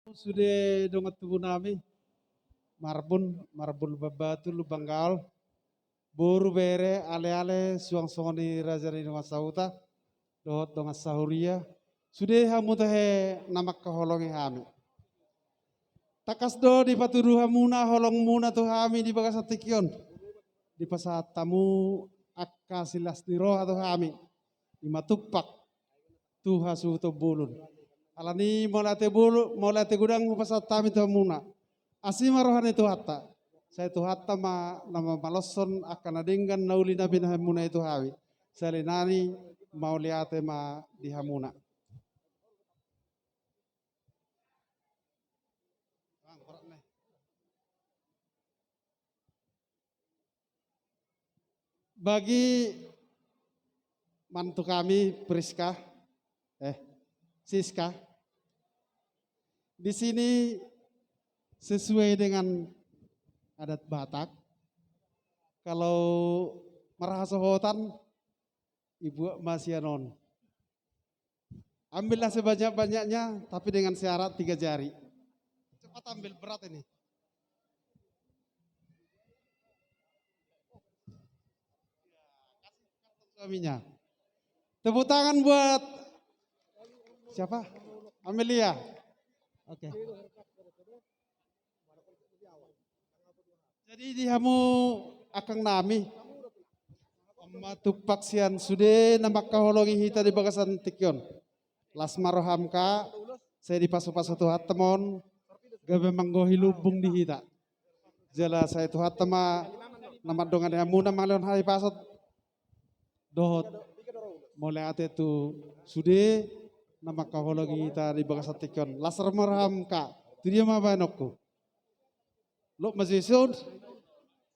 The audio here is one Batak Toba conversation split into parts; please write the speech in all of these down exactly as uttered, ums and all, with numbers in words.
Sude dongan tubu nami, Marbun, Marbun Lumbang Batu, Lumban Gaol, boru, bere, ale-ale, suang songon i raja ni dongan sahuta dohot dongan sahuria, sude hamu tahe na mangkaholongi hami. Tangkas do dipatudu hamuna holongmuna tu hami di bagasan tingki on. Dipasahat hamu angka silas ni roha tu hami, i ma tumpak tu hasuhuton bolon. Alani mauliate bolu, mauliate godang hupasahat hami tu hamuna. Asi ma roha ni Tuhanta. Sai Tuhanta ma na mamaloshon angka na denggan na uli na binahenmuna i tu hami. Sai nari mauliate ma di hamuna. Bagi mantu kami, Priska, eh, Siska, di sini sesuai dengan adat Batak, kalau marhasohotan, ibuat ma sian on. Ambillah sebanyak-banyaknya, tapi dengan syarat tiga jari. Cepat ambil, berat ini. Suaminya. Tepuk tangan buat siapa? Amelia. Oke. Jadi di hamu angkang nami, on ma tumpak sian sude na mangkaholongi hita di bagasan tingki on. Las ma roham, Kak, sai dipasu-pasu Tuhanta ma on, gabe manggohi lumbung di hita. Jala sai Tuhanta ma na mandongani hamuna mangalehon hahipason dohot mauliate tu sude na mangkaholongi hita di bagasan tingki on. Las ma roham, Kak. Tu dia ma bahenonku? Lot ma jo i son.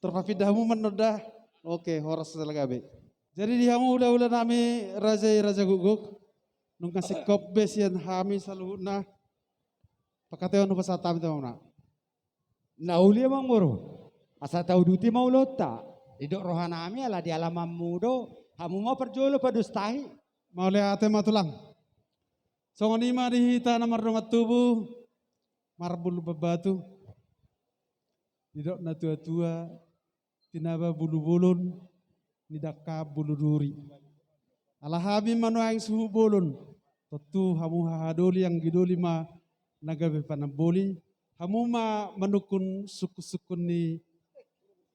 Tarpapinda hamu ma on da. Oke, horas jala gabe. Jadi di hamu hula-hula nami, raja i, raja gokgok, nunga singkop be sian hami saluhutna, pangkataion hupasahat hami tu hamuna. Na uli, amangboru, asa tauduti ma ulaonta. Didok roha nami ala di alamanmu do, hamu ma parjolo padustahi. Mauliate ma, Tulang. Songon i ma di hita na mardongan tubu, Marbun Lumbang Batu. Didok na tua-tua, tinaba bulu bolon, nidangka bulu duri. Ala hami ma nuaeng suhut bolon, tontu hamu hahadoli anggidoli ma na gabe panamboli, hamu ma manungkun sungkun-sungkun ni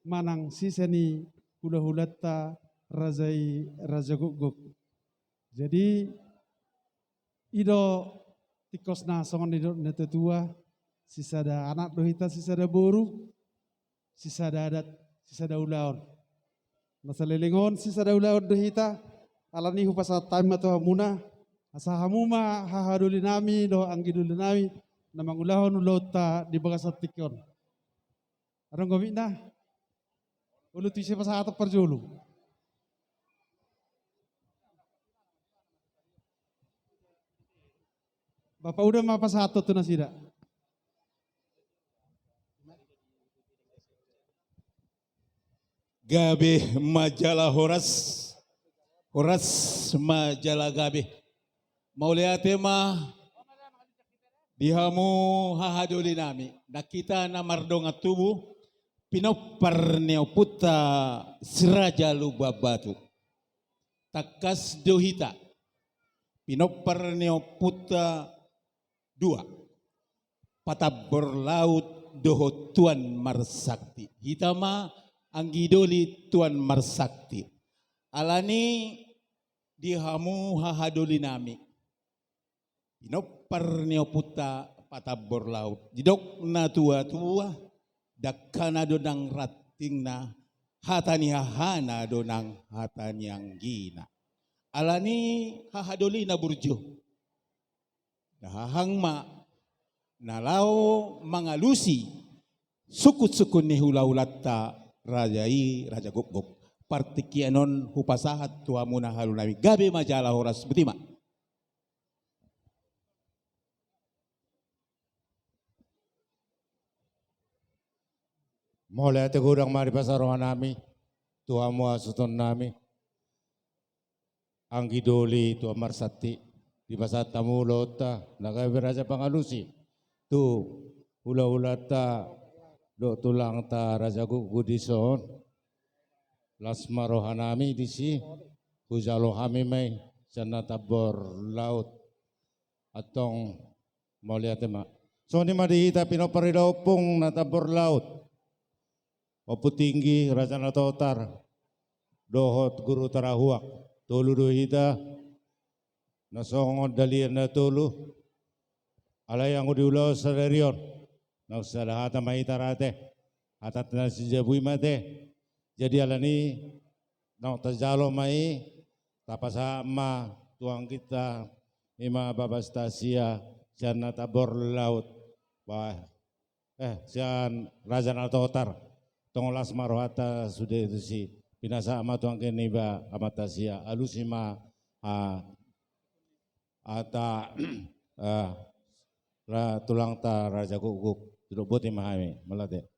manang sisa ni hula-hulanta raja i, raja gokgok. Jadi, i do tingkosna songon nidok ni natua-tua, sisada anak do hita, sisada boru, sisada adat, sisada ulaon. Na saleleng on sisada ulaon do hita, alani hupasahat hami ma tu hamuna, asa hamu ma hahadoli nami dohot anggidoli nami na mangulahon ulaonta di bagasan tingki on. Adong gomikna? Olo, tu ise pasahaton parjolo? Bapak Uda ma pasahaton tu nasida. Gabe ma jala horas, horas ma jala gabe. Mauliate ma di hamu hahadoli nami, nang hita na mardongan tubu, pinompar ni ompunta Si Raja Lumban Batu. Tangkas do hita pinompar ni ompunta dua, Patambor Laut dohot Tuan Marsakti. Hita ma anggidoli Tuan Marsakti. Alani di hamu hahadoli nami, pinompar ni ompunta Patambor Laut. Didok natua-tua, dangkana do nang rantingna, hata ni hahana do nang hata ni anggina. Alani hahadoli na burju, na hahang ma na laho mangalusi sungkun-sungkun ni hula-hulanta raja i, raja gokgok. Partingkian on hupasahat tu hamuna hahadoli nami, gabe ma jala horas, boti ma. Mauliate godang ma di pasahat roha nami tu hamu hasuhuton nami. Anggidoli Tuan Marsakti, dipasahat hamu ulaonta na gabe raja pangalusi. tu hulahulanta dohot tulangta Raja Gukguk dison. Las ma rohanami disi, hujalo hami ma i sian na tambor laut. Antong mauliate ma. Songon i ma di hita pinompar ni da ompung na tambor laut, Ompu Tinggi, Raja Natotar, dohot Guru Tarahuak. Tolu do hita na songon dalihan na tolu. Alai anggo di ulaon sadari on, naung sada hata ma hita ra ate. Hata na sijabu i ma ate. Jadi alani naung tajalo ma i, tapasahat ma tu angginta, i ma Baba Stasia sian na tambor laut. Bah, eh, sian Raja Natotar. Tong las ma rohanta sude tusi. Pinasahat ma tu anggi niba amanta sia, alusi ma, ah, hata, eh, ra-, tulangta Raja Gukguk. Tuduk boti ma hami, mauliate.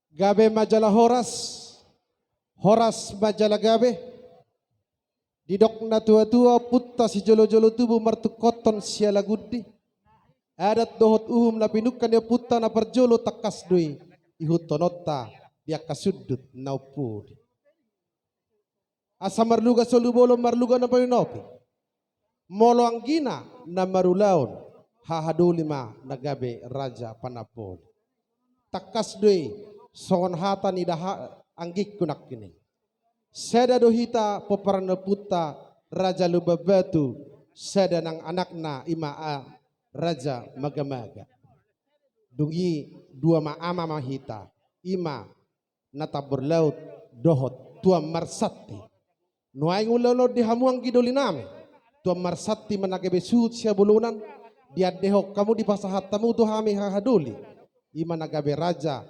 Gabe ma jala horas, horas ma jala gabe. Didok natuatua, ompunta sijolojolo tubu martungkothon siala gundi. Adat dohot uhum na pinungka ni ompunta na parjolo tangkas do i ihuthononta di angka sundut na umpudi. Asa marluga solu bolon, marluga na pinonopi. Molo anggina na marulaon, hahadoli ma na gabe raja panamboli. Tangkas do i songon hata ni da anggingku nangkining. Sada do hita pomparan ni ompunta Raja Lumban Batu, sada nang anakna i ma a Raja Magamaga. Dung i dua ma ama ma hita, i ma na tambor laut dohot Tuan Marsanti. Nuaeng ulaon on di hamu anggi dolinami, Tuan Marsanti ma na gabe suhut sihabolonan, diandehon hamu, dipasahat hamu tu hami hahadoli, i ma na gabe raja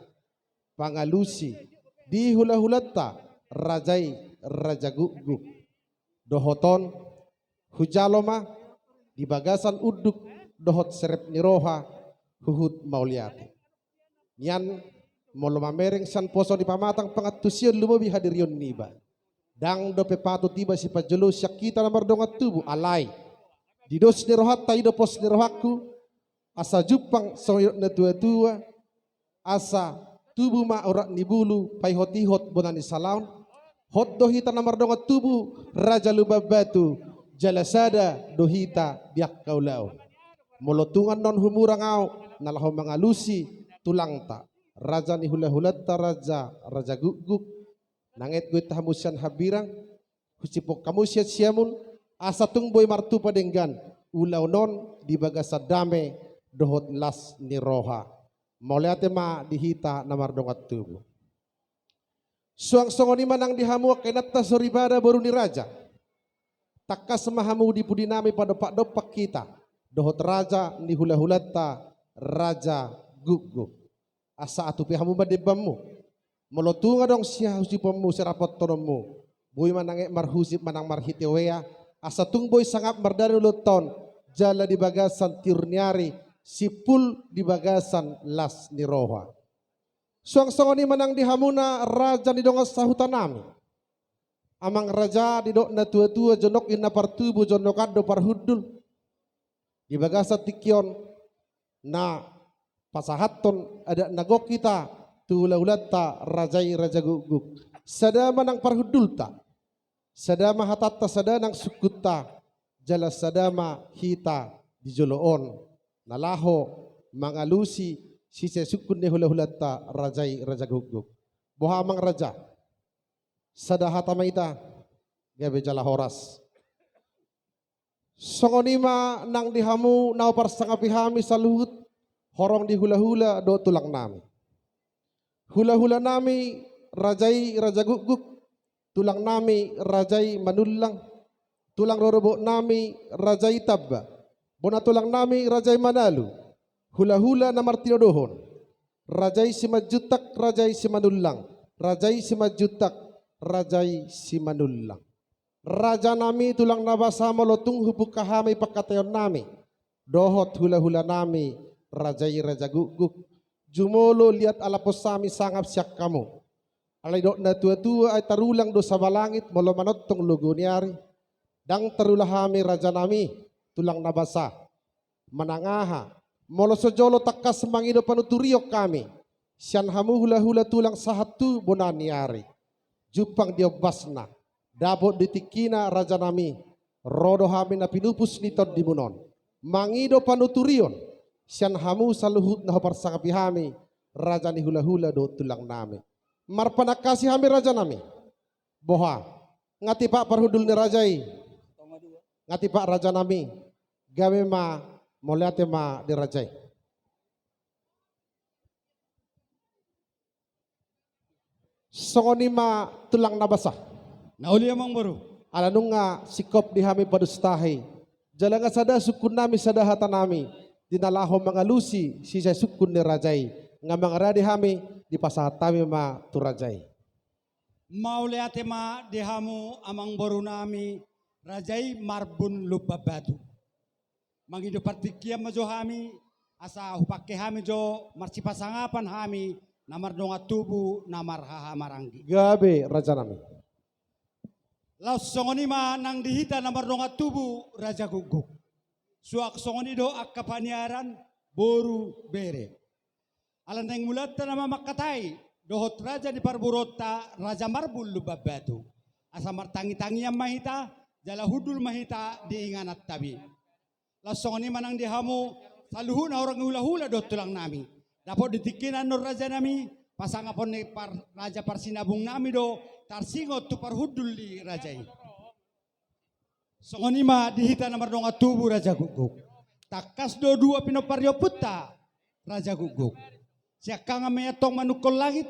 pangalusi di hulahulanta raja i Raja Gukguk. Dohot on, hujalo ma di bagasan unduk dohot serep ni roha, huhut mauliate. Nian, molo mamereng sian poso ni pamatang pangantusion lumobi hadirion niba, ndang dope patut iba sipanjolo sian hita na mardongan tubu, alai di dos ni rohanta i do pos ni rohangku, asa jumpang songon didok natuatua, asa tubu ma urat ni bulu, paihotihot bona ni salaon. Hot do hita na mardongan tubu Raja Lumban Batu, jala sada do hita di angka ulaon. Molo tung annon humurang ahu na laho mangalusi tulangta, raja ni hulahulanta raja, Raja Gukguk, nanget goit hamu sian hambirang, husipok hamu sian siamun, asa tung boi martupa denggan ulaon on di bagasan dame dohot las ni roha. Mauliate ma di hita na mardongan tubu. Suang songon i ma nang di hamu angka inanta soripada boru ni raja. Tangkas ma hamu di pudinami padompak-dompak hita dohot raja ni hulahulanta Raja Gukguk. Asa atupi hamu ma dembanmu. Molo tung adong sihahusipionmu, sirapothononmu, boi ma nanget marhusip manang marhite wea, asa tung boi sangap mardalan ulaonta on, jala di bagasan tiur ni ari, simpul di bagasan las ni roha. Suang songon i ma nang di hamuna raja ni dongan sahutanami. Amang raja, didok natuatua, jonok ninna partubu, jonok an do parhundul. Di bagasan tingki on na pasahathon adat na gok hita tu hulahulanta raja i Raja Gukguk. Sada ma nang parhundulta. Sada ma hatanta, sada nang sungkunta, jala sada ma hita di jolo on na laho mangalusi sise sungkun ni hulahulanta raja i Raja Gukguk. Boha amang raja? Sada hata ma hita, gabe jala horas. Songon i ma nang di hamu na huparsangapi hami saluhut, horong di hulahula dohot tulangnami. Hulahulanami raja i Raja Gukguk, tulangnami raja i Manullang, tulang rorobotnami raja i Tamba, bona tulangnami raja i Manalu, hulahula na martinodohon, raja i Simanjuntak, raja i Simanullang, raja i Simanjuntak, raja i Simanullang. Rajanami tulang na basa, molo tung hupungka hami pangkataionnami dohot hulahulanami raja i Raja Gukguk, jumolo liat alaponhami sangap sian hamu. Alai didok na tua-tua, ai tarulang do saba langit molo manongtong logo ni ari. Ndang tarula hami, rajanami, tulang na basa. Manang aha, molo so jolo tangkas mangido panuturion hami sian hamu hula-hula tulang sahat tu bona ni ari. Jumpang di ombasna, dapot di tingkina, rajanami, ro do hami na pinupus ni tondimun on mangido panuturion sian hamu saluhut na huparsangapi hami, raja ni hula-hula dohot tulangnami. Marpanangkasi hami, rajanami. Boha, nga tipak parhundul ni raja i? Nga tipak, rajanami? Gabe ma, mauliate ma di raja i. Songon i ma, tulang na basa. Na uli, amang boru. Ala nunga singkop di hami padustahi, jala nga sada sungkunnami sada hatanami di na laho mangalusi sisungkun ni raja i, nga mangarade hami, dipasahat hami ma tu raja i. Mauliate ma di hamu, amang borunami, raja i Marbun Lumban Batu. Mangido partingkian ma jo hami, asa hupangke hami jo marsipasangapan hami na mardongan tubu, na marhahamaranggi. Gabe, rajanami. Laos songon i ma nang di hita na mardongan tubu, Raja Gukguk. Suang songon i do angka paniaran, boru, bere. Ala naeng mulanta nama mangkatai dohot raja ni parboruonta, Raja Marbun Lumban Batu. Asa martangi-tangian ma hita, jala hundul ma hita di ingananta be. Laos songon i ma nang di hamu saluhutna horong ni hula-hula dohot tulangnami. Dapot di tingkina annon, rajanami, pasangapon ni par-, raja parsinabungnami do tarsingot tu parhundul ni raja i. Songon i ma di hita na mardongan tubu, Raja Gukguk. Tangkas do dua pinompar ni ompunta, Raja Gukguk. Siangkangan ma i antong manungkol langit,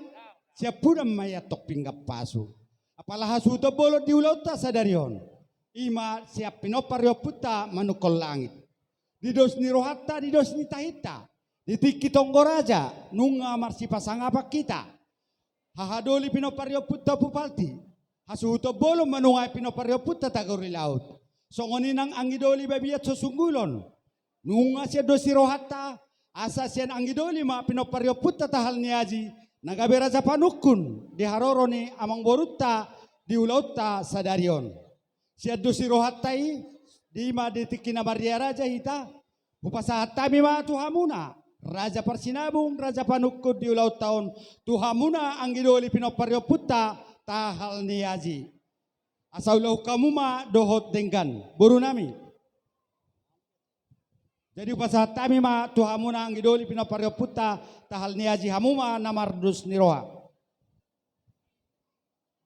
siampudan ma i antong pinggan pasu. Apala hasuhuton bolon di ulaonta sadari on, i ma sian pinompar ni ompunta manungkol langit. Di dos ni rohanta, di dos ni tahinta, di tingki tonggo raja, nunga marsipasangapan hita. Hahadoli pinompar ni ompunta Ompu Palti, hasuhuton bolon ma nunga i pinompar ni ompunta Tagor ni Laut. Songon i nang anggi doli babiat so sunggulon. Nunga sian dos ni rohanta, asa sian anggi doli ma pinompar ni ompunta Tahal ni Aji, na gabe raja panungkun di haroro ni amang borunta di ulaonta sadari on. Sian dos ni rohanta i, di ma di tingki na marria raja hita, hupasahat hami ma tu hamuna, raja parsinabung, raja panungkun di ulaonta on, tu hamuna anggi doli pinompar ni ompunta Tahal ni Aji. Asa ulahon hamu ma dohot denggan, borunami. Jadi hupasahat hami ma tu hamuna anggi doli pinompar ni ompunta Tahal ni Aji, hamu ma na mardos ni roha.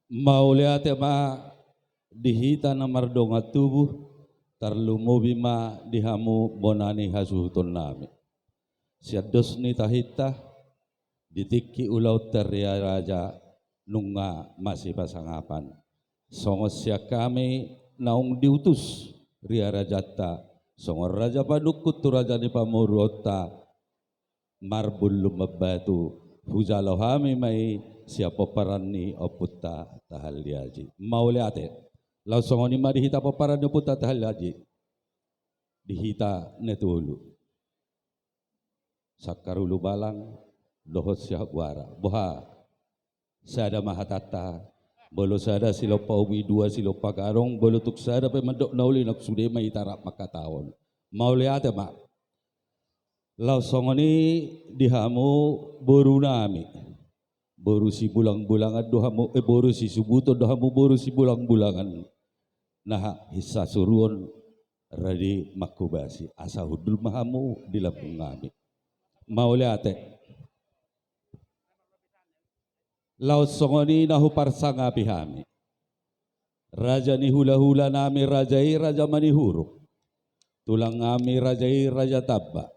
Mauliate ma di hita na mardongan tubu, tarlumobi ma di hamu bona ni hasuhutonnami. Sian dos ni tahinta, di tingki ulaonta ria raja, nunga masipasangapan. Songon sian hami naung diutus ria rajanta, songon raja panungkun tu raja ni pamoruonta, Marbun Lumban Batu, hujalo hami ma i sian pomparan ni ompunta Tahal ni Aji. Mauliate. Laos songon i ma di hita pomparan ni ompunta Tahal ni Aji. Di hita na tolu. Sangkar Ulubalang dohot Siahaan Buara. Boha? Sada ma hatanta, molo sada silompa ubi, dua silompa gadong, molo tung sada pe mandok na uli, nang sude ma hita rap mangkatahon. Mauliate ma. Laos songon i di hamu borunami. Boru Sibulang-bulangan do hamu, eh, boru Sisubuton do hamu, boru Sibulang-bulangan. Naha, hinsa suruon rade mangkobasi, asa hundul ma hamu di lambungnami. Mauliate. Laos songon i na huparsangapi hami. Raja ni hula-hulanami, raja i Raja Manihuruk. Tulangnami, raja i Raja Tamba.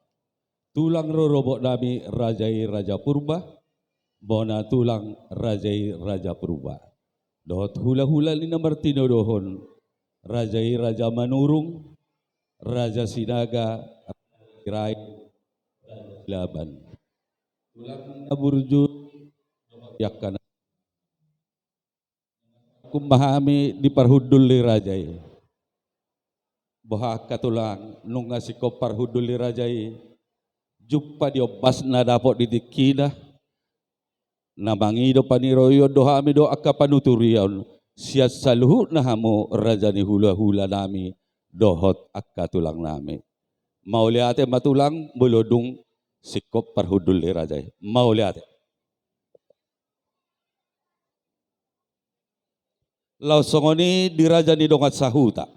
Tulang rorobotnami, raja i Raja Purba. Bona tulang, raja i Raja Purba. Dohot hula-hula ni na martinodohon, raja i Raja Manurung, Raja Sinaga, Raja Sirait, Raja Silaban. Tulang na burju, dohot angka na Hukum ma hami di parhundul ni raja i. Boha angka tulang, nunga singkop parhundul ni raja i, jumpa di ombasna dapot di tingkina, na mangido paniroion do hami dohot angka panuturion sian saluhutna hamu raja ni hulahula nami dohot angka tulang nami. Mauliate ma tulang, molo dung singkop parhundul ni raja i. Mauliate. Laos songon i di raja ni dongan sahuta.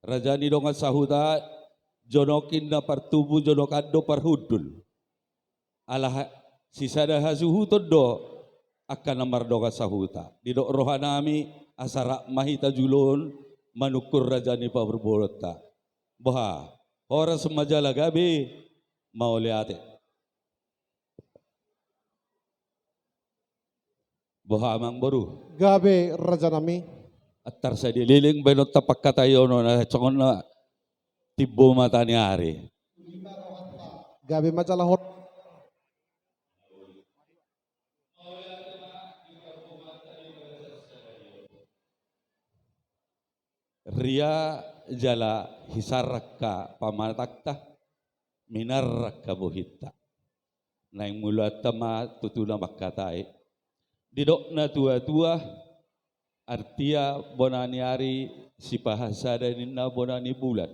Raja ni dongan sahuta, jonok inna partubu, jonok an do parhundul. Ala ha-, sisada hasuhuton do angka na mardongan sahuta. Didok roha nami asa rap ma hita jolo on manungkun raja ni parboruonta. Boha, horas ma jala gabe, mauliate. Boha amang boru? Gabe raja nami. Antar sadia leleng baenonta pangkataion on, na songon na timbo mata ni ari. Gabe ma jala hot. Ria jala hisar angka pamatangta, minar angka bohinta. Naeng mulaanta ma tutu na mangkatai. Didok na tuatua, artia bona ni ari sipahasada ninna bona ni bulan.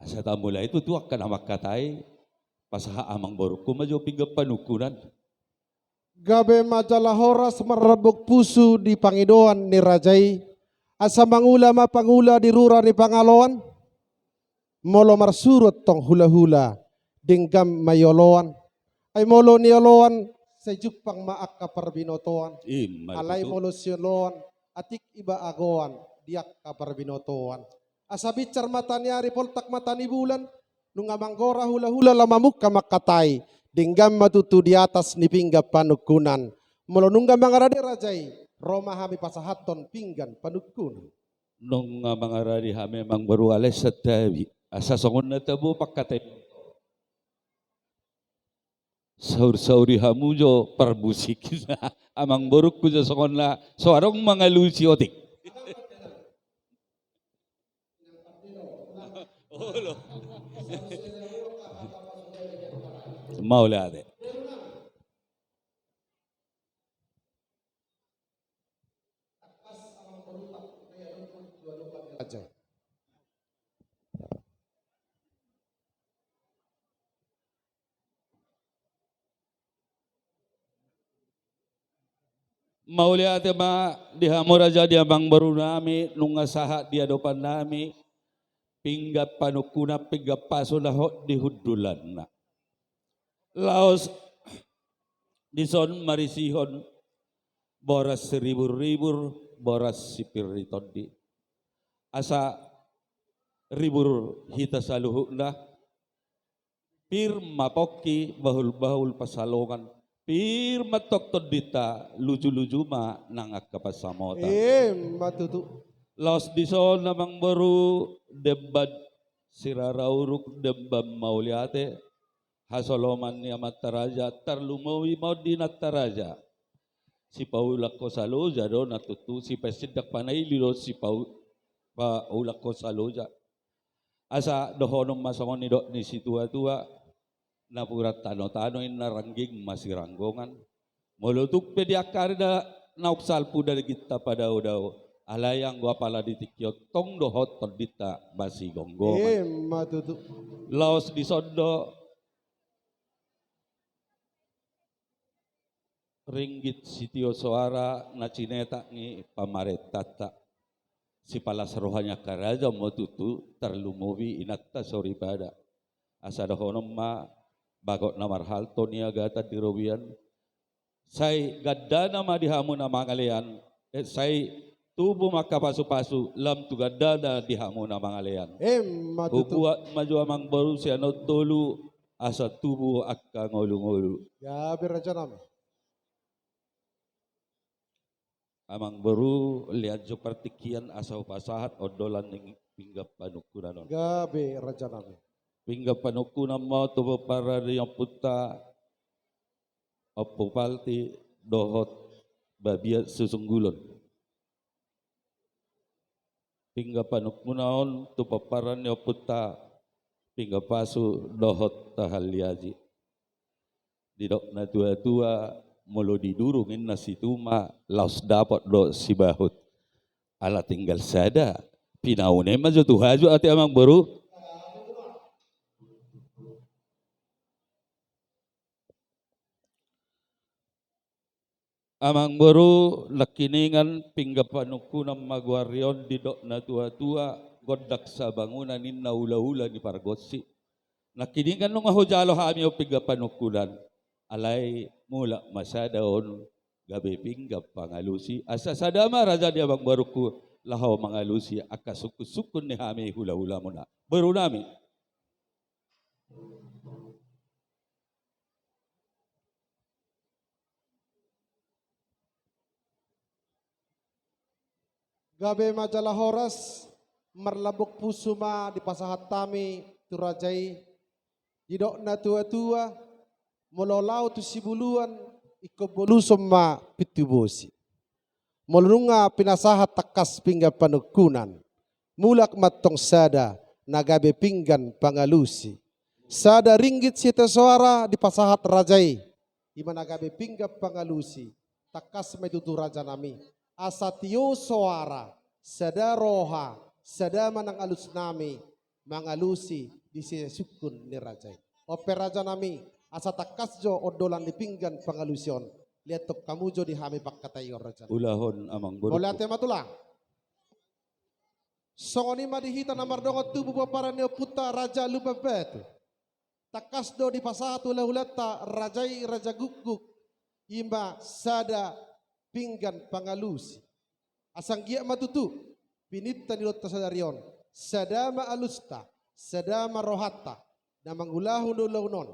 Asa tamulai tutu angka na mangkatai, pasahat amang borungku ma jo pinggan panungkunan. Gabe ma jala horas marlambok pusu di pangidoan ni raja i, asa mangula ma pangula di rura ni pangaloan. Molo marsuru tong hulahula, denggan ma i oloan. Ai molo nioloan, sai jumpang ma angka parbinotoan. Ima tutu. Alai molo sioloan, atik iba agoan di angka parbinotoan. Asa binsar mata ni ari, poltak mata ni bulan, nunga manggora hulahula laho mamungka mangkatai, denggan ma tutu di atas ni pinggan panungkunan. Molo nunga mangarade raja i, ro ma hami pasahathon pinggan panungkunan. Nunga mangarade hami amang boru, alai santabi, asa songon na tabo pangkataion. Saur-sauri hamu jo parmusik. Amang borungku jo songon na so adong mangalusi otik. Olo. Mauliate. Mauliate ma di hamu raja, di amang boru nami, nunga sahat di adopan nami pinggan panungkunan, pinggan pasu na hot di hundulanna. Laos dison marisihon boras siribur-ribur, boras sipir ni tondi. Asa ribur hita saluhutna, pir ma pongki, bahul-bahul pansalongan, pir ma tong tondinta, luju-luju ma nang angka pansamotan. Ima tutu. Laos dison amang boru, demban sirara uruk, demban mauliate, hasoloman ni amanta raja, tarlumobi ma on di inanta raja. Sipaulakhon saloja do na tutu, sipasindak panaili do sipau-, paulakhon saloja. Asa dohonon ma songon nidok ni situa-tua, napuran tano-tano inna, rangging ma siranggongan. Molo tung pe di angka ari na naung salpu dagingta padao-dao, alai anggo apala di tingki on tong dohot tondinta masigomgoman. Ima tutu. Laos dison do ringgit sitio soara na sinetak ni pamarentanta. Sipalas roha ni angka raja ma tutu, tarlumobi inanta soripada. Asa dohonon ma bagot na marhalto, niagatan di robean. Sai gandana ma di hamu na mangalean, eh, sai tubu ma angka pasu-pasu, lam tu gandana di hamu na mangalean. Ima tutu. Hubuat ma jo amang boru sian on tolu, asa tubu angka ngolu-ngolu. Gabe raja nami. Amang boru, lean jo partingkian asa hupasahat ondolan ni pinggan panungkunan on. Gabe raja nami. Pinggan panungkunan ma on tu pomparan ni ompunta Ompu Palti dohot Babiat Susunggulon. Pinggan panungkunan on tu pomparan ni ompunta Pinggan Pasu dohot Tahalli Aji. Didok na tua-tua, molo didurung inna situma, laos dapot do sibahut. Ala tinggal sada, pinaune ma jo tu hajut ate amang boru. Amang boru, nangkiningan pinggan panungkunan ma goarni on, didok na tua-tua, gondang sabangunan ninna hula-hula ni pargonsi. Nangkiningan nunga hujalo hami on pinggan panungkunan, alai mulak ma sada on gabe pinggan pangalusi, asa sada ma raja ni amang borungku laho mangalusi angka sungkun-sungkun ni hami hula-hulamuna. Borunami. Gabe ma jala horas, marlambok pusu ma dipasahat hami tu raja i. Didok na tua-tua, molo laho tu sibuluan, ingkon boluson ma pintu bosi. Molo nunga pinasahat tangkas pinggan panungkunan, mulak ma antong sada na gabe pinggan pangalusi. Sada ringgit sitio soara dipasahat raja i, i ma na gabe pinggan pangalusi. Tangkas ma i tutu rajanami, asa tio soara, sada roha, sada ma nang alusnami mangalusi di sisungkun ni raja i. On pe rajanami, asa tangkas jo ondolan ni pinggan pangalusi on, liathon hamu jo di hami pangkataion rajanami. Ulahon amang boru. Mauliate ma tulang. Songon i ma di hita na mardongan tubu pomparan ni ompunta Raja Lumban Batu. Tangkas do dipasahat hula-hulanta raja i, Raja Gukguk, i ma sada pinggan pangalusi. Asa anggiat ma tutu pininta ni ulaonta sadari on, sada ma alusta, sada ma rohanta na mangulahon ulaon on.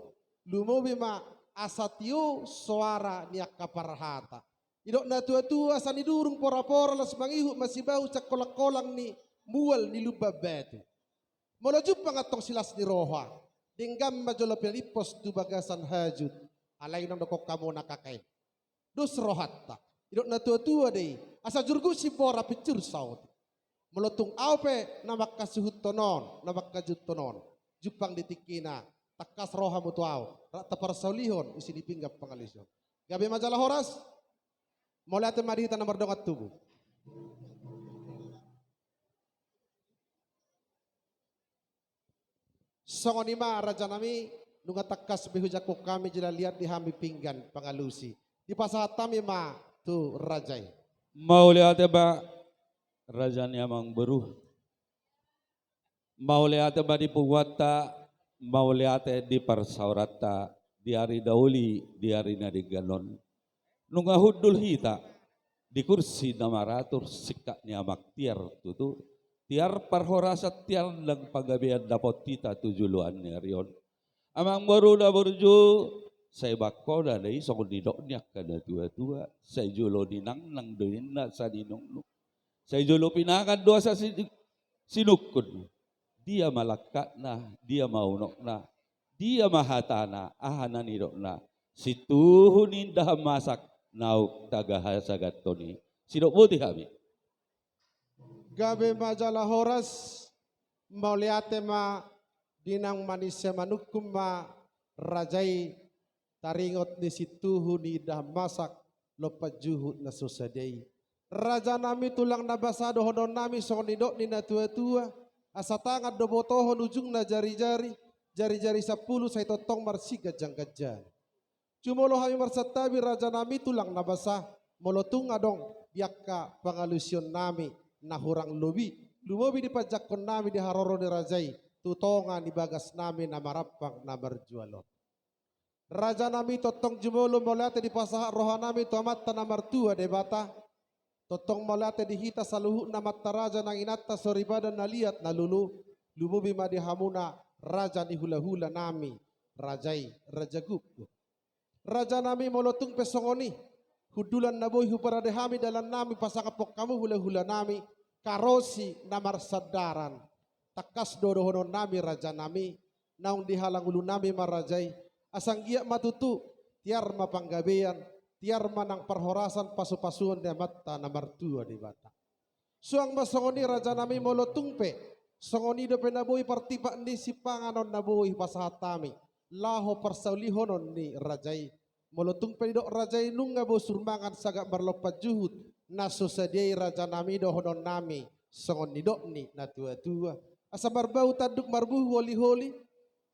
Lumobi ma asa tio soara ni angka parhata. Didok na tua-tua, asa nidurung pora-pora, laos mangihut ma sibahut sian kolang-kolang ni mual ni Lumban Batu. Molo jumpang antong silas ni roha, denggan ma jolo pinalimpos tu bagasan hajut. Alai unang dokkon hamu na kakae, dos rohanta. Didok na tua-tua do i, asa jurgut simbora pinjur saotik. Molo tung ahu pe na mangkasuhuthon on, na mangkajuthon on, jumpang di tingkina, tangkas ro hamu tu ahu, rap taparsaulihon isi ni pinggan pangalusi on. Gabe ma jala horas. Mauliate ma di hita na mardongan tubu. Songon i ma rajanami, nunga tangkas be hujangkon hami jala liat di hami pinggan pangalusi. Dipasahat hami ma tu raja i. Mauliate ma raja ni amang boru. Mauliate ma di punguanta, mauliate di parsaoranta, di ari na uli, di ari na denggan on. Nunga hundul hita di kursi na maratur, singkat ni amang tiar tutu. Tiar parhorasan, tiar nang panggabean dapot hita tu joloan ni ari on. Amang boru na burju, sai bangkona do i songon nidok ni angka na tua-tua, sai jolo ni nangnang do ninna asa ninungnung. Sai jolo pinangan do asa si-, sinungkun. Dia ma langkatna, dia ma unokna, dia ma hatana, aha na nidokna. Situhu ni indahan masak naung taga hasaganton i. Sidok boti hami. Gabe ma jala horas, mauliate ma di naung manise manungkun ma raja i, taringot ni situhu ni indahan masak, lompan juhut na so sadia i. Rajanami, tulang na basa dohononnami songon nidok ni na tua-tua, asa tangan do botohon ujungna jari-jari, jari-jari sampulu sai tongtong marsiganjang-ganjangan. Jumolo hami marsantabi rajanami, tulang na basa, molo tung adong di angka pangalusionnami na hurang lobi, lumobi di panjangkonnami di haroro ni raja i, tu tonga ni bagasnami na marampang na marjual on. Rajanami, tongtong jumolo mauliate dipasahat rohanami tu Amanta na martua Debata. Tongtong mauliate di hita saluhutna amanta raja nang inanta soripada na liat na lolo, lumobi ma di hamuna raja ni hula-hulanami, raja i, Raja Gukguk. Rajanami, molo tung pe songon i hundulan na boi huparade hami dalannami pasangaphon hamu hula-hulanami, karosi na marsandaran. Tangkas do dohononnami rajanami, naung dihalang ulunami ma raja i, asa anggiat ma tutu, tiar ma panggabean, tiar ma nang parhorasan pasu-pasuon ni Amanta na martua Debata. Suang ma songon i rajanami, molo tung pe songon i dope na boi partipak ni sipanganon na boi hupasahat hami, laho parsaulihonon ni raja i. Molo tung pe didok raja i nunga bosur mangan sagat marlompan juhut na so sadia i, rajanami, dohononnami songon nidok ni na tuatua: Asa marbau tanduk marbuhu holiholi,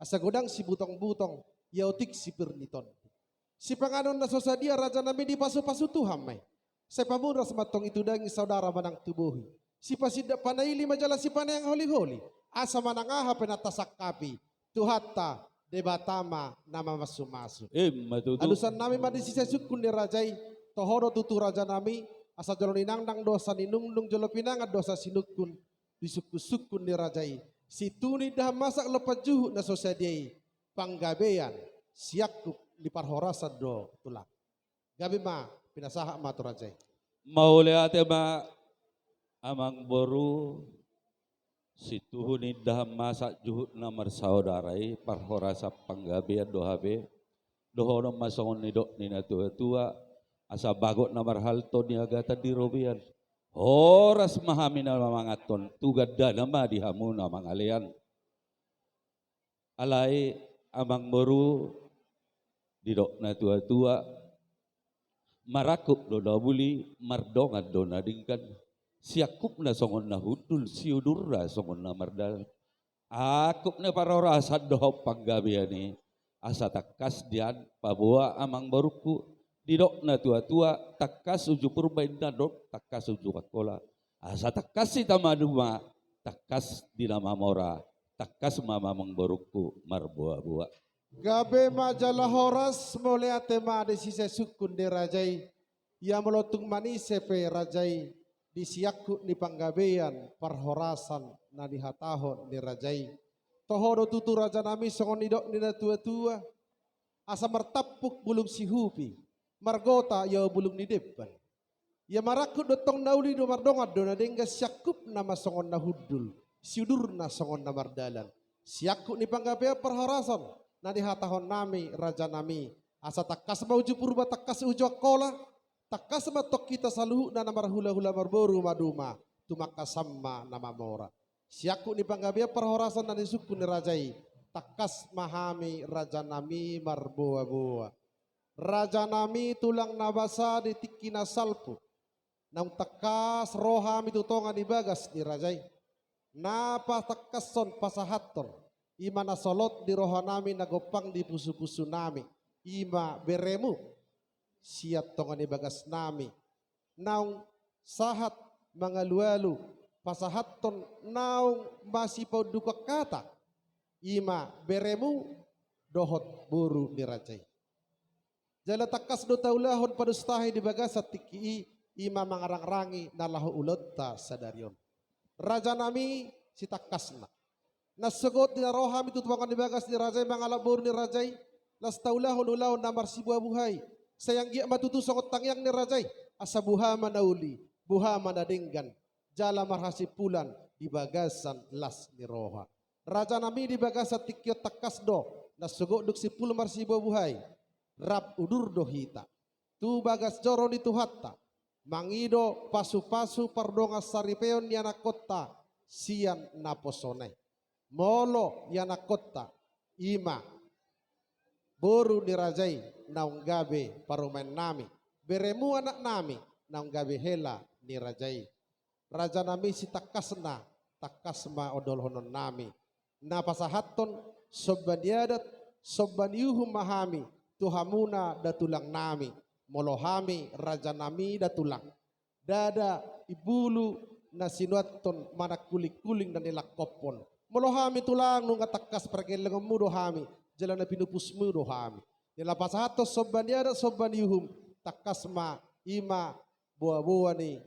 asa godang sibutongbutong, ia otik sipir ni tondi. Sipanganon na so sadia, rajanami, dipasupasu Tuhan ma i. Sai pamuras ma antong i tu daging, saudara manang tu bohi. Sipasindak panaili ma jala sipaneang holiholi, asa manang aha pe na tasangkapi, Tuhanta Debata ma na mamasumasu. Ima tutu. Alusannami ma di sisesungkun ni raja i. Toho do tutu, rajanami, asa jolo ninangnang do asa ninungnung, jolo pinangan do asa sinungkun, di sungkunsungkun ni raja i. Situtu ni indahan masak lompan juhut na so sadia i, panggabean, siangkup ni parhorasan do tulang. Gabe ma pinasahat ma tu raja i. Mauliate ma, amangboru. Situtu ni indahan masak juhut na marsaudara i, parhorasan panggabean do hape. Dohonon ma songon nidok ni na tuatua: Asa bagot na marhalto, niagatan di robean. Horas ma hami na manganhon, tu gandana ma di hamu na mangalean. Alai, amangboru, didok na tuatua: Marangkup do na buli, mardongan do na denggan. Siangkupna songon na hundul, siudurna songon na mardalan. Angkup ni parhorasan dohot panggabean i, asa tangkas dian paboa, amangborungku. Didok na tuatua: Tangkas uju Purba inna dok, tangkas uju Angkola. Asa tangkas hita maduma, tangkas di na mamora, tangkas ma, amangborungku, marboaboa. Gabe ma jala horas. Mauliate ma di sisesungkun ni raja i. Ia molo tung manise pe raja i di siangkup ni panggabean parhorasan na nihatahon ni raja i, toho do tutu, rajanami, songon nidok ni na tuatua: Asa martampuk bulung sihupi, margota ia bulung ni demban. Ia marangkup do antong na uli, do mardongan do na denggan, siangkupna ma songon na hundul, siudurna songon na mardalan. Siangkup ni panggabean parhorasan na nihatahonnami, rajanami, asa tangkas ma uju Purba, tangkas uju Angkola, tangkas ma antong hita saluhutna na marhulahula marboru maduma, tumangkasan ma na mamora. Siangkup ni panggabean parhorasan na nisungkun ni raja i, tangkas ma hami, rajanami, marboaboa. Rajanami, tulang na basa di tingki na salpu, naung tangkas ro hami tu tonga ni bagas ni raja i. Na patangkashon, pasahathon, i ma na solot di rohanami, na gompang di pusupusunami, i ma beremu. Sian tonga ni bagasnami naung sahat mangalualu, pasahathon naung masipaundukhon hata, i ma beremu dohot boru ni raja i. Jala tangkas do taulahon padustahi di bagasan tingki i, i ma mangarangrangi na laho ulaonta sadari on. Rajanami, sitangkasna, na sogot di na ro hami tu tonga ni bagas ni raja i mangalap boru ni raja i, laos taulahon ulaon na marsibuhabuhai. Sai anggiat ma tutu songon tangiang ni raja i, asa boha ma na uli, boha ma na denggan, jala marhasimpulan di bagasan las ni roha. Rajanami, di bagasan tingki on tangkas do na sogot dung simpul marsibuhabuhai, rap udur do hita tu bagas joro ni Tuhanta, mangido pasupasu pardongansaripeon ni anakkonta sian naposona i. Molo i anakkonta, i ma boru ni raja i naung gabe parumaennami, beremu anaknami naung gabe hela ni raja i. Rajanami, sitangkasna, tangkas ma ondolhononnami. Na pasahathon somba ni adat, somba ni uhum ma hami tu hamuna da tulangnami. Molo hami, rajanami da tulang, ndada imbulu na sinuanhon manang kulingkuling na nilangkophon. Molo hami tulang, nunga tangkas pargellengonmu do hami, jala na pinupusmu do hami. Di na pasahathon somba ni adat, somba ni uhum, tangkas ma i ma boaboa ni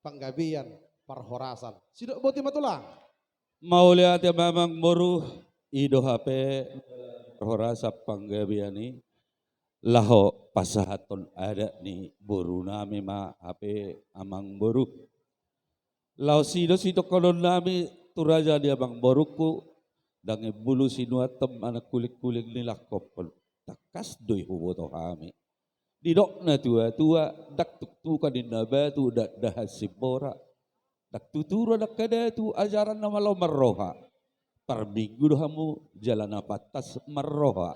panggabean parhorasan. Sidok boti ma tulang. Mauliate ma amangboru, i do hape parhorasan panggabean i, laho pasahathon adat ni borunami ma hape amangboru. Laos i do sitongkononnami tu raja ni amangborungku, ndang imbulu sinuanhon manang kulingkuling nilangkophon. Tangkas do i huboto hami. Didok na tuatua, ndang tuktukan ninna batu, dakdahan simbora, ndang tutu ro angka datu, ajaran na malo marroha. parminggu do hamu jala na pantas marroha.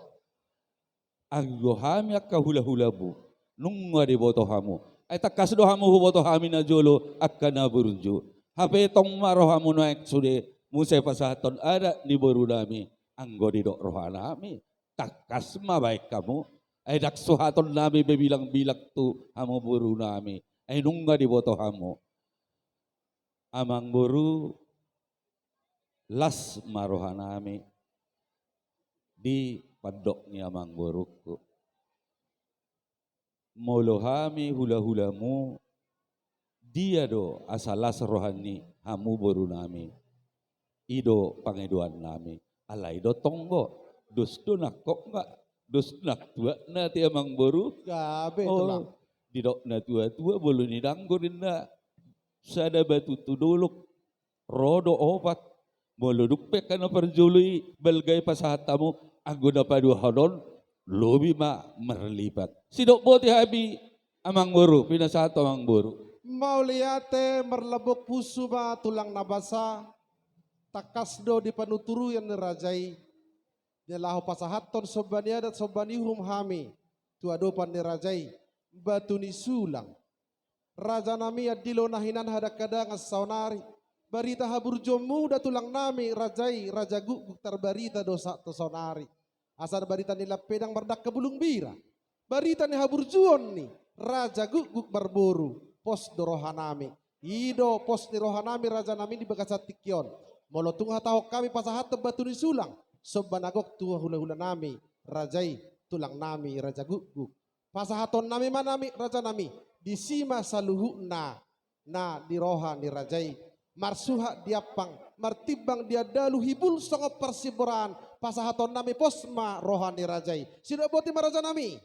Anggo hami angka hulahulamu, nunga diboto hamu. Ai tangkas do hamu huboto hami na jolo angka na burju. Hape tong ma rohamu naeng sude muse pasahathon adat ni borunami. Anggo didok rohanami, tangkas ma baen hamu. Ai ndang suhatonnami be bilangbilang tu hamu borunami. Ai nunga diboto hamu. Amangboru, las ma rohanami di pandok ni amangborungku. Molo hami hulahulamu, dia do asa las roha ni hamu borunami? I do pangidoannami. Alai do tonggo, dos do nangkok nga, dos nang tuak na te amangboru. Gabe, oh, tulang. Didok na tuatua, bolo ni danggo ninna, sada batu tu dolok ro do opat. Molo dung pe angka na parjolo i balga i pasahat hamu, anggo na paduahon on lobi ma marlipat. Sidok boti hami amangboru, pinasahat amangboru. Mauliate, marlambok pusu ma tulang na basa. Tangkas do di panuturion ni raja i, na laho pasahathon somba ni adat somba ni uhum hami tu adopan ni raja i, batu ni sulang. Rajanami, andilo na hinan hadangkadangan saonari. Barita haburjuonmu da tulangnami raja i, raja gukguk, tarbarita do sa-, tu saonari. Asa barita ni lampedang mardangka bulung bira. Barita ni haburjuon ni raja gukguk marboru, pos do rohanami. I do pos ni rohanami rajanami di bagasan tingki on. Molo tung hatahon hami pasahathon batu ni sulang, somba na gok tu hulahulanami raja i, tulangnami raja gukguk. Pasahatonnami ma nami rajanami, disi ma saluhutna na di roha ni raja i. Marsuhat di ampang, martimbang di andalu, hibul songon parsimboraan, pasahatonnami pos ma roha ni raja i. Sidok boti ma rajanami.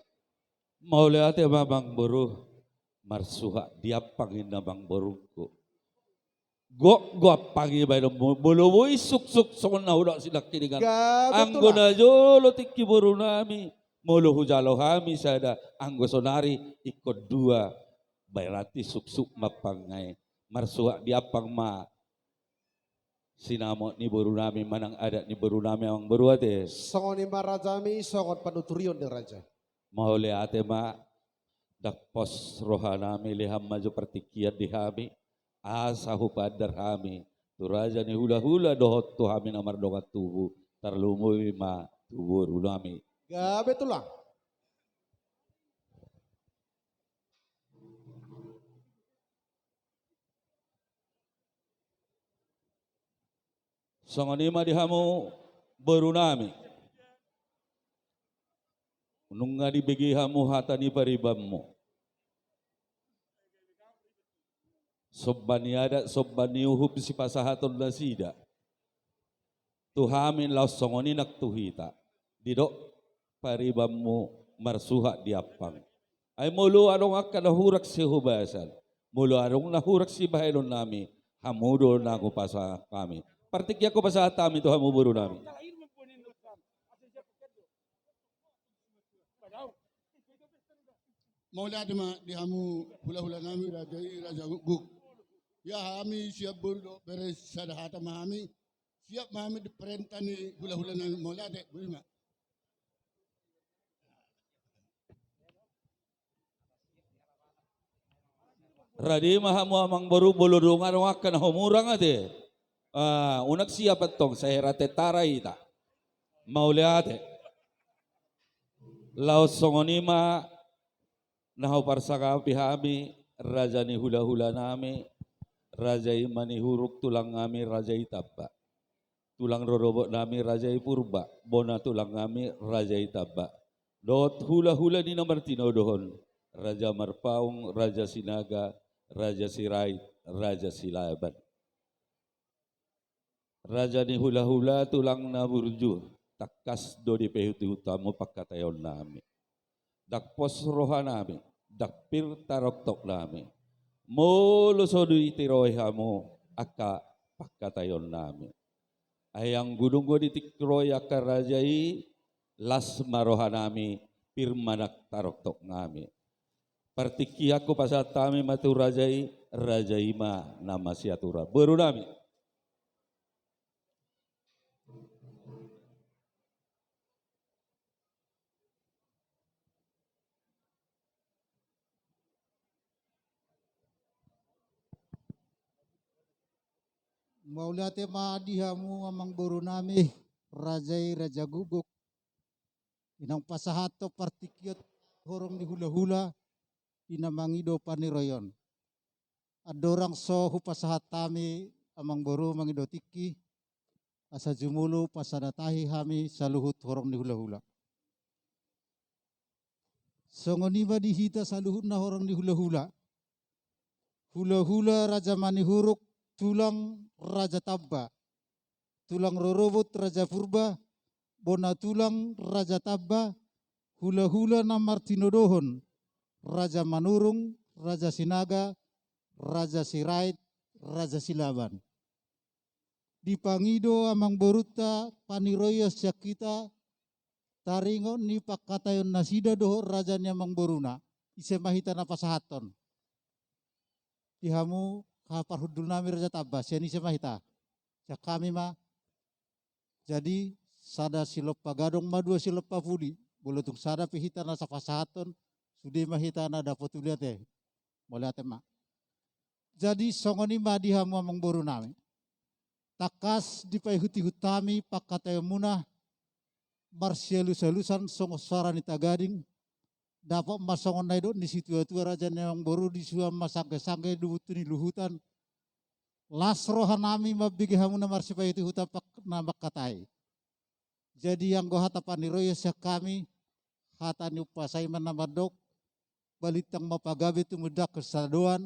Mauliate ma amangboru, marsuhat di ampang inna amangborungku. Gok do ampang i baenonmu, molo boi suksuk songon na hudok sinangkiningan. Gabe tulang. Anggo na jolo tingki borunami, molo hujalo hami sada, anggo saonari ingkon dua, berarti suksuk ma ampang i. Marsuhat di ampang ma sinamot ni borunami manang adat ni borunami amangboru ate. Songon i ma rajami, songon panuturion ni raja. Mauliate ma, ndang pos rohanami, lehon ma jo partingkian di hami, asa hupaandar hami tu raja ni hulahula dohot tu hami na mardongan tubu, tarlumobi ma tu borunami. Gabe tulang. Songon i ma di hamu borunami. Nunga dibege hamu hata ni paribanmu. Somba ni adat, somba ni uhum sipasahaton nasida tu hami laos songon i nang tu hita. Didok paribanmu marsuhat di ampang. Ai molo adong angka na hurang sihobasan, molo adong na hurang sibahenonnami, hamu do na hupasahat hami. Partingkian hupasahat hami tu hamu borunami. Mauliate ma di hamu hulahulanami raja i, raja gukguk. Ia hami sian boru dohot bere sada hata ma hami. Siap ma hami di parenta ni hulahulanami, mauliate, boi ma. Rade ma hamu amangboru, molo dung adong angka na humurang ate. Ah, unang siap antong, sai ra tentara hita. Mauliate. Laos songon i ma na huparsangapi hami, raja ni hulahulanami, raja i Manihuruk, tulangnami raja i Tamba. Tulang rorobotnami raja i Purba, bona tulangnami raja i Tamba. Dohot hulahula ni na martinodohon, Raja Marpaung, Raja Sinaga, Raja Sirait, Raja Silaban. Raja ni hulahula, tulang na burju, tangkas do dipaihutihut hamu pangkataionnami. Ndang pos rohanami, ndang pir taroktoknami, molo so ditiroi hamu angka pangkataionnami. Ai anggo dung ditiroi angka raja i, las ma rohanami, pir ma nang taroktoknami. Partingkian hupasahat hami ma tu raja i, raja i ma na masiaturan. Borunami. Mauliate ma di hamu amangboru nami, raja i raja guguk, i naung pasahathon partingkian horong ni hulahula, i na mangido paniroion. Andorang so hupasahat hami amangboru mangido tingki, asa jumolo pasadatahi hami saluhut horong ni hulahula. Songon i ma di hita saluhutna horong ni hulahula. Hulahula Raja Manihuruk, tulang Raja Tamba, tulang rorobot Raja Purba, bona tulang Raja Tamba, hulahula na martinodohon Raja Manurung, Raja Sinaga, Raja Sirait, Raja Silaban. Dipangido amangborunta paniroion sian hita, taringot ni pangkataion nasida dohot raja ni amangboruna, ise ma hita na pasahathon. Di hamu haha parhundul nami Raja Tamba, sian ise ma hita? Sian hami ma. Jadi sada silompa gadong ma dua silompa pudi, molo tung sada pe hita na pasahathon, sude ma hita na dapot uli ate. Mauliate ma. Jadi songon i ma di hamu amangboru nami. Tangkas dipaihut-ihut hami pangkataionmuna, marsialus-alusan songon soara ni tagading, dapot ma songon na nidok ni situa-tua raja ni amangboru, disuan ma sangge-sangge di butu ni luhutan. Las roha nami mambege hamu na marsipaihut-ihutan pang-, na mangkatai. Jadi anggo hata paniroion sian hami, hata ni umpasa i ma na mandok, balintang ma pagabe tumundalhon hasadaan,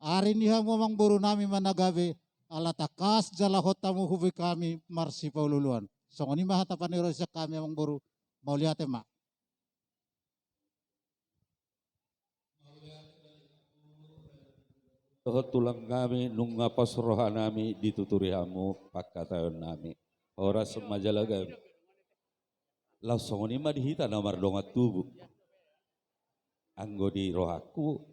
ari ni hamu amangboru nami ma na gabe, ala tangkas jala hot hamu huboan hami marsipaolo-oloan. Songon i ma hata paniroion sian hami amangboru, mauliate ma. Dohot tulang nami, nunga pos roha nami dituturi hamu pangkataion nami. Horas ma jala gabe. Laos songon i ma di hita na mardongan tubu. Anggo di rohangku,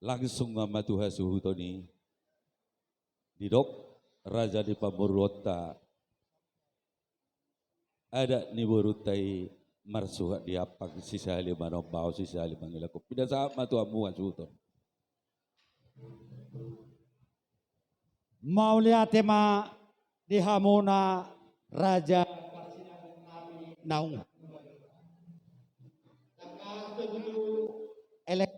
langsung ma tu hasuhuton i. Didok raja ni pamoruonta, adat ni borunta i marsuhat di ampang, sisahali manombaon, sisahali mangilangkon. Pinasahat ma tu hamu hasuhuton. Mauliate ma di hamuna raja naung elek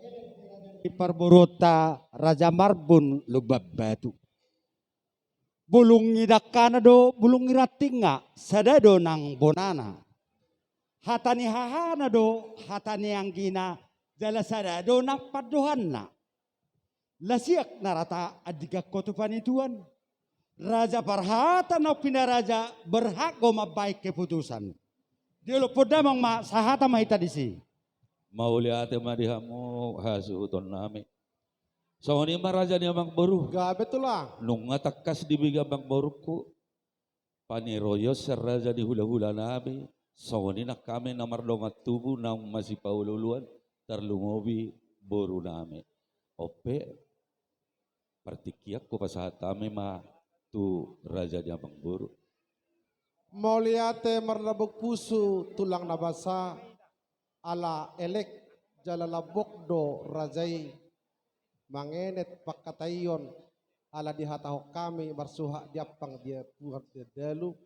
di parboruonta Raja Marbun Lumban Batu. Bulung ni dangkana do bulung ni rantingna, sada do nang bonana. Hata ni hahana do hata ni anggina, jala sada do nang pandohanna. Lasiak na rata andigan ho tu panituan. Raja parhata naung pinaraja, berhak do mambahen keputusan. Di olophon damang ma, sahata ma hita disi. Mauliate ma di hamu hasuhuton nami. Songon i ma raja ni amangboru. Gabe tulang. Nunga tangkas dibege amangborungku paniroion sian raja ni hulahula nami, songon i nang hami na mardongan tubu naung masipaolo-oloan, tarlumobi boru nami. On pe, partingkian hupasahat hami ma tu raja ni amangboru. Mauliate marlambok pusu tulang na basa, ala elek jala lambok do raja i mangenet pangkataion, ala dihatahon hami marsuhat di ampang di Tuhan di dalu.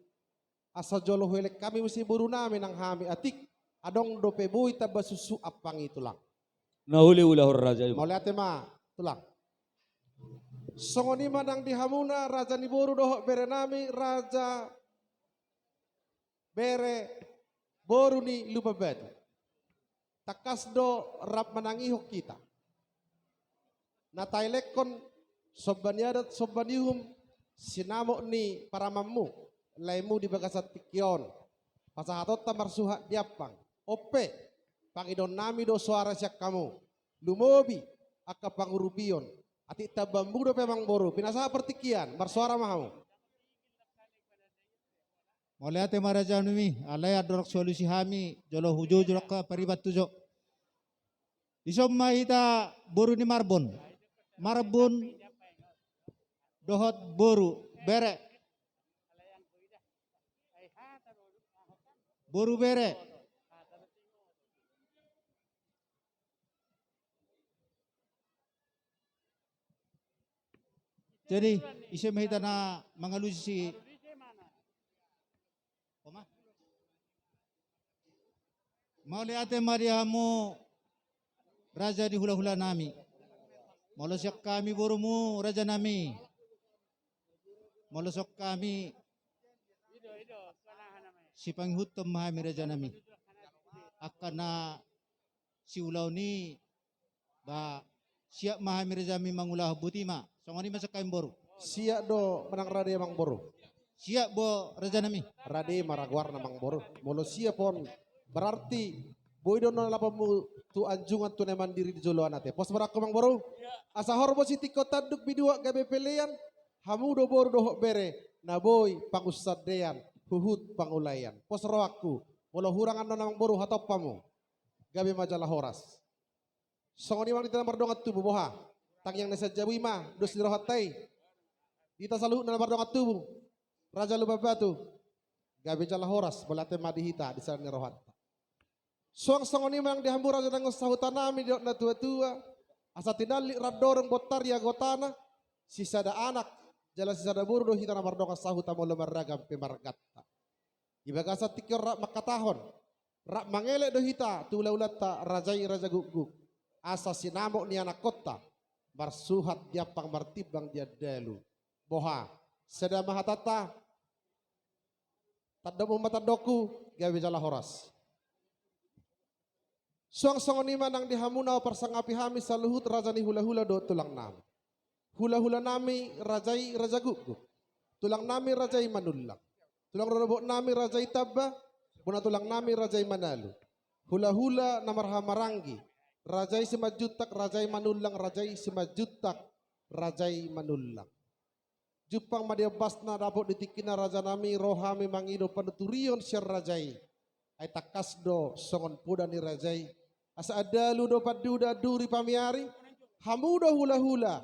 Asa jolo huelek hami muse boru nami nang hami, atik adong dope boi tamba suksuk ampang i tulang. Na uli ulahon raja i. Mauliate ma tulang. Songon i ma nang di hamuna raja ni boru dohot bere nami, raja bere boru ni Lumban Batu. Tangkas do rap manangihon hita na taelekhon somba ni adat, somba ni uhum, sinamot ni paramanmu, laemu di bagasan tingki on. Pasahatonta marsuhat di ampang. On pe, pangidoan nami do soara sian hamu. Lumobi angka pangurupion. Atik tambamuna dope amangboru. Pinasahat partingkian, marsoara ma hamu. Mauliate ma raja nami, alai andorang so alusi hami, jolo hujou-jou do angka pariban tu jo. Dison ma hita boru ni Marbun. Marbun dohot boru, bere. Boru bere. Jadi, ise ma hita na mangalusi si Mauliate ma di hamu raja ni hulahulanami. Molo sian hami borumu rajanami, molo sian hami sipangihuthon ma hami rajanami. Angka na siulaon i, ba, siap ma hami rajanami mangulahon, boti ma. Songon i ma sian hami boru. Siap do manang rade, amangboru? Siap do rajanami. Rade ma ra goarna, amangboru. Molo siap on, berarti boi do na laponmu tu anjungan tu na mandiri di joloan, ate. Pos berangku, amangboru. Asa horbo sitingko tanduk, binuat gabe pelean, hamu do boru dohot bere na boi pangunsandean, huhut pangulaean. Pos rohangku, molo hurang annon, amangboru, hatompamu. Gabe ma jala horas. Songon i ma di hita na mardongan tubu, boha? Tangiang na sian jabu i ma dos ni rohanta i. Di hita saluhutna na mardongan tubu, Raja Lumban Batu, gabe jala horas, mauliate ma di hita di sada ni rohanta. Suang songon i ma nang di hamu raja dongan sahutanami, didok natuatua, asa tinallik randorung bontar ia gotana, sisada anak jala sisada boru do hita na mardongan sahuta molo marragam pe marganta. Di bagasan tingki on rap mangkatahon, rap mangelek do hita tu hulahulanta raja i Raja Gukguk, asa sinamot ni anakkonta marsuhat di ampang, martimbang di andalu. Boha? Sada ma hatanta. Tandokmu ma tandokku, gabe jala horas. Suang songon i ma nang di hamu na huparsangapi hami saluhut raja ni hulahula dohot tulangnami. Hulahulanami raja i Raja Gukguk, tulangnami raja i Manullang, tulang rorobotnami raja i Tamba, bona tulangnami raja i Manalu, hulahula na marhahamaranggi, raja i Simanjuntak, raja i Manullang, raja i Simanjuntak, raja i Manullang. Jumpang ma di ombasna, dapot di tingkina rajanami, ro hami mangido panuturion sian raja i. Ai tangkas do songon poda ni raja i, asa andalu do panduda, anduri pamiari, hamu do hulahula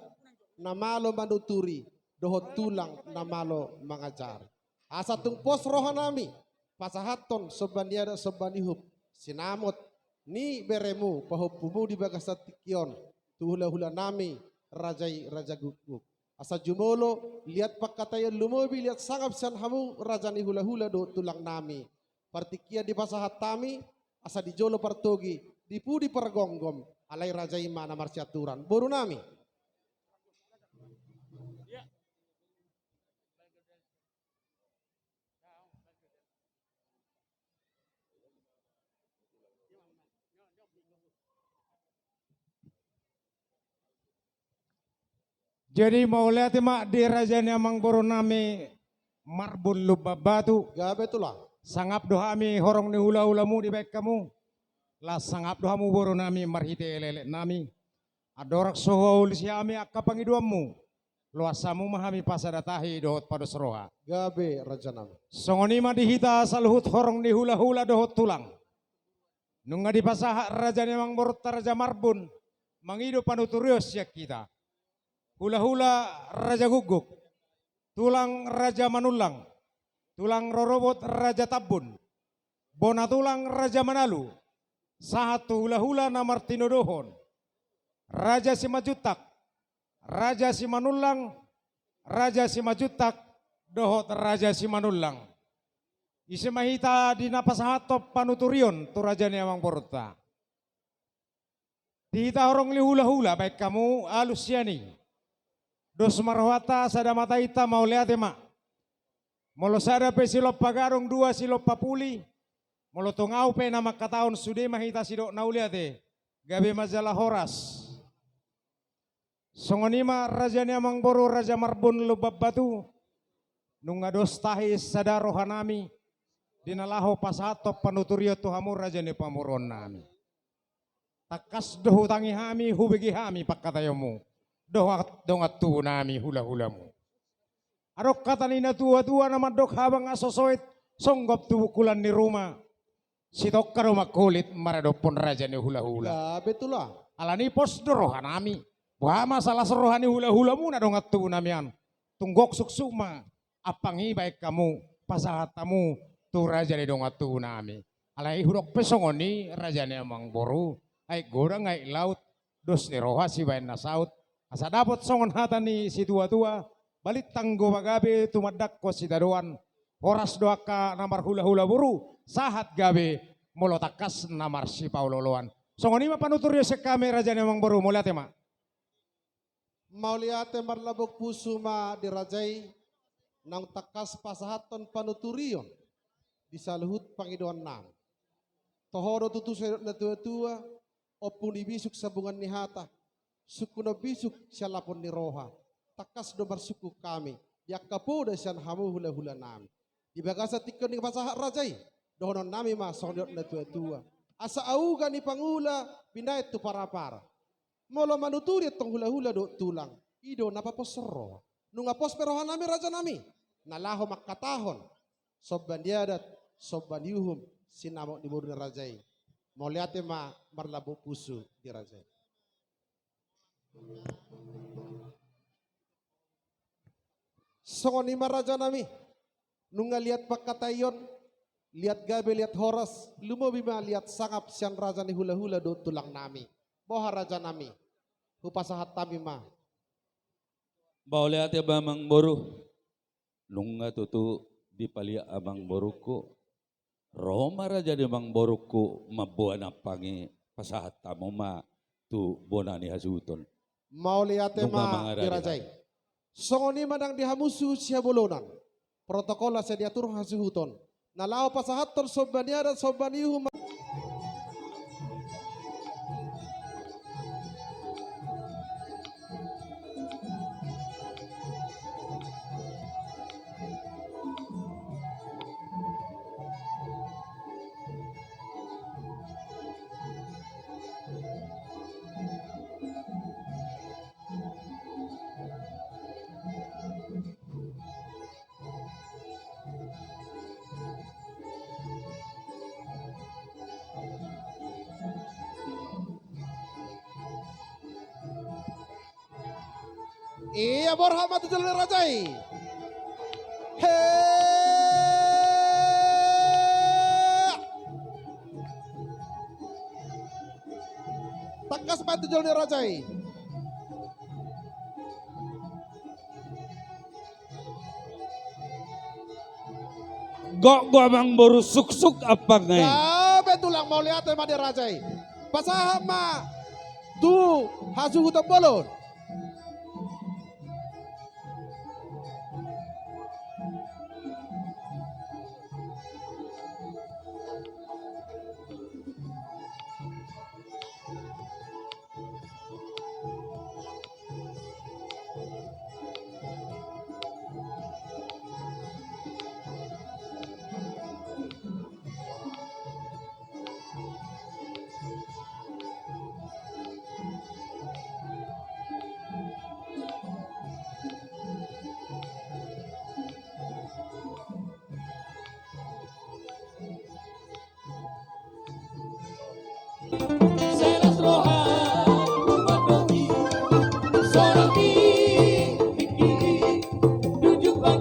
na malo manuturi, dohot tulang na malo mangajari. Asa tung pos rohanami pasahathon somba ni adat, somba ni uhum, sinamot ni beremu, pahompumu di bagasan tingki on tu hulahulanami raja i Raja Gukguk. Asa jumolo liat pangkataion, lumobi liat sangap sian hamu raja ni hulahula dohot tulangnami. Partingkian dipasahat hami, asa di jolo partogi, di pudi pargomgom, alai raja i ma na marsiaturan. Borunami. Jadi mauliate ma di raja ni amangborunami Marbun Lumban Batu. Gabe tulang. Sangap do hami horong ni hulahulamu dibaen hamu. Laos sangap do hamu borunami marhite elek-eleknami. Andorang so hualusi hami angka pangidoanmu, loas hamu ma hami pasada tahi dohot pados roha. Gabe rajanami. Songon i ma di hita saluhut horong ni hulahula dohot tulang. Nunga dipasahat raja ni amangborunta Raja Marbun mangido panuturion sian hita. Hulahula Raja Gukguk, tulang Raja Manullang, tulang rorobot Raja Tambun, bona tulang Raja Manalu, sahat tu hulahula na martinodohon, Raja Simanjuntak, Raja Simanullang, Raja Simanjuntak, dohot Raja Simanullang. Ise ma hita di na pasahathon panuturion tu raja ni amangborunta? Di hita horong ni hulahula, baen hamu alus sian i. Dos ma rohanta, sada ma tahinta, mauliate ma. Molo sada pe silompa gadong, dua silompa puli, molo tung ahu pe na mangkatahon, sude ma hita sidok mauliate, gabe ma jala horas. Songon i ma raja ni amangboru Raja Marbun Lumban Batu, nunga dos tahi sada rohanami di na laho pasahathon panuturion tu hamu raja ni pamoruonnami. Tangkas do hutangi hami, hubege hami pangkataionmu dohot dongan tubunami hulahulamu. Adong hata ni natuatua na mandok, habang aso soit songgop tu bungkulan ni ruma, sitongka do mangkulit maradophon raja ni hulahula. Gabe tulang. Alani pos do rohanami. Boha ma salas roha ni hulahulamuna dongan tubunami an? Tung gok suksuk ma ampang i baen hamu, pasahat hamu tu raja ni dongan tubunami. Alai hudok pe songon i raja ni amangboru, aek godang aek laut, dos ni roha sibaen na saut. Asa dapot songon hata ni situatua, Balintang do ma gabe tumandangkon sitadoan, horas do angka na marhulahula boru, sahat gabe molo tangkas na marsipaolooloan. Songon i ma panuturion sian hami raja ni amangboru, mauliate ma. Mauliate marlapok pusu ma di raja i, naung tangkas pasahathon panuturion di saluhut pangidoannami. Toho do tutu sai didok natuatua, ompung ni bisuk sambungan ni hata, sungkunon bisuk sialapon ni roha, tangkas do marsungkun hami di angka poda sian hamu hulahulanami. Di bagasan tingki on na pasahat raja i, dohononnami ma songon didok natuatua: Asa auga ni pangula binahen tu parapara. Molo manuturi antong hulahula dohot tulang, i do na paposhon roha. Nunga pos pe rohanami rajanami, na laho mangkatahon somba ni adat, somba ni uhum, sinamot ni boru ni raja i. Mauliate ma marlapok pusu di raja i. Songon i ma rajanami, nunga liat pangkataion, liat gabe, liat horas, lumobi ma liat sangap sian raja ni hulahula dohot tulangnami. Boha rajanami, hupasahat hami ma. Mauliate ma amangboru. Nunga tutu dipaliat amangborungku. Ro ma raja ni amangborungku mamboan ampang i, pasahat hamu ma tu bona ni hasuhuton. Mauliate ma di raja i. Songon i ma nang di hamu suhut sihabolonan. Protokol asa diatur hasuhuton. Na laho pasahathon somba ni adat, somba ni uhum. Ia borhat ma tu jolo ni raja i. He. Tangkas ma tu jolo ni raja i. Gok gok amangboru, suksuk ampang i. Gabe tulang, mauliate ma di raja i. Pasahat ma tu hasuhuton bolon. Selas roha mandok i, sonang i, tingki i, dung jumpa